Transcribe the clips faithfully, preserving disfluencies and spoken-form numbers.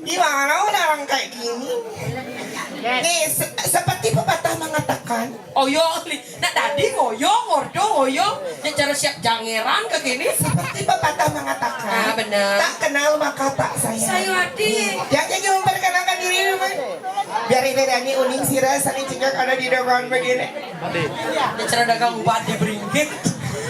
Gimana orang kayak gini? Nih, se- seperti pepatah mengatakan, Oyong, li- nak dadi ngoyong, ordo ngoyong, ya cara siap jangeran ke kini. Seperti pepatah mengatakan, Ah, bener. Tak kenal maka tak sayang. Sayu hati. Nih, yang jadi memperkenalkan diri dulu, Man. Biar ini Dani uning sira saling cengkak ada di depan begini. Ya cara dagang ubat di beringgit.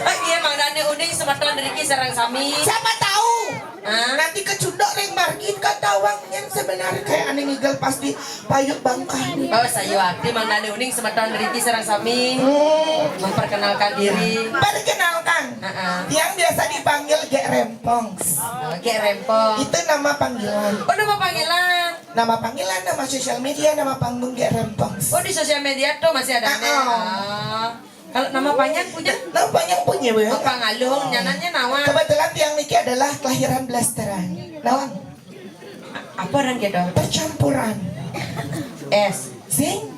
Ah, iya, Mang Dani uning semeton riki sareng sami. Siapa tahu? Ah. Nanti kecunduk ring margi kata wang yang sebenarnya kayak aneh ngigel pasti payut bangkah nih. Oh, sayu hati Mang Dani uning semeton riki sareng sami. Hmm. Memperkenalkan diri. Perkenalkan. Heeh. Yang biasa dipanggil Gek Rempong. Oh, Gek Rempong. Itu nama panggilan. Oh, nama panggilan. Nama panggilan, nama sosial media, nama panggung Gek Rempong. Oh, di sosial media tuh masih ada. Heeh. Oh. Kalau nama panjang punya? Nama panjang punya, Bu. Oh, Pangalung, nyanannya nawan. Kebetulan tiang niki adalah kelahiran blasteran. Nawan. Apa orang gitu? Percampuran. Es. Sing?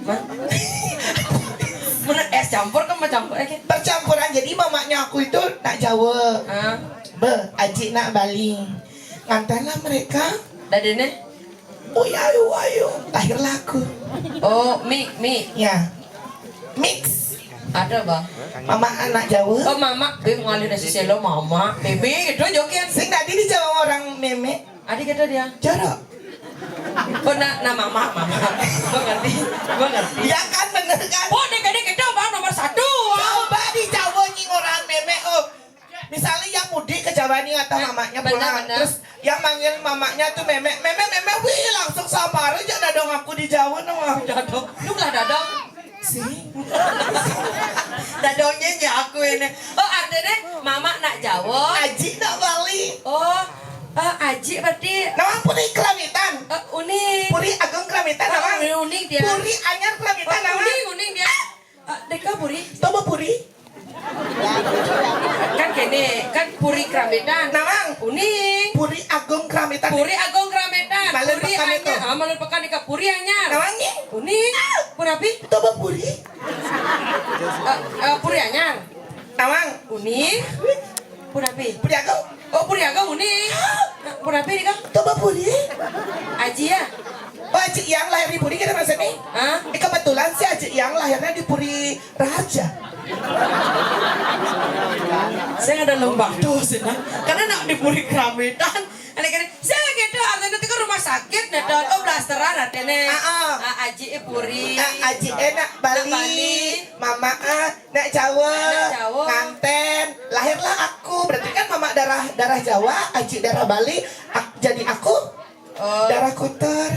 Mana es campur kan mau campur aja. Percampuran. Jadi mamanya aku itu nak Jawa. Ah. Be, aji nak Bali. Ngantenlah mereka. Dadene? Uyayu, ayu. Lahirlah aku. Oh, mi, mi. Ya. Mix. Ada, Bang. Mama anak Jawa. Oh, mama. Be, ngalih nasi selo, mama. Bebe, gitu, jokian. Sing tadi di Jawa orang meme. Adi kata dia. Jorok. Oh, nah, nah, mama, mama. Gua ngerti. Gua ngerti. Ya kan, bener kan? Oh, dia gede, gede, Bang, nomor satu. Coba di Jawa nying orang meme, oh. Misalnya yang mudik ke Jawa nih atau mamanya pulang, benar. Terus yang manggil mamanya tuh meme, meme, meme, wih, langsung samar aja dadong aku di Jawa nama. Dadong, lu lah dadong. Sih. Dadongnya nya aku ini. Oh, artinya mama nak Jawa. Aji nak Bali. Oh, eh, aji berarti. Nama Puri Keramitan. Eh, unik. Puri Agung Keramitan. Oh, nama unik dia. Puri Anyar Keramitan. Oh, nama unik, unik dia. Eh, Deka Puri. Toba Puri. Kan kene, kan Puri Keramitan. Nawang. Uning. Puri Agung Keramitan. Puri Agung Keramitan. Malun Puri Pekan Anyar. Ah, Malun Pekan ika Puri Anyar. Nawang ni? Uning. Puri api? Toba Puri. Eh, eh, Puri Anyar. Nawang. Uning. Puri api? Puri Agung. Oh, Puri Agung uning. Puri api ni kang? Toba Puri. Aji ya? Oh, Aji yang lahir di Puri kita maksudnya? Hah? Eh, kebetulan si Aji yang lahirnya di Puri Raja. Saya ada lembah tuh sih, nah. Karena nak di Puri Keramitan. Ada kene, saya gitu, artinya itu kan rumah sakit, nah, dan oh, blasteran artinya. Ah, ah. Ah, Aji eh Puri. Ah, Aji eh nak Bali. Nak Bali. Mama ah, nak Jawa. Nak Jawa. Nganten. Lahirlah aku. Berarti kan mama darah darah Jawa, Aji darah Bali. Ak- jadi aku Oh. Darah kotor.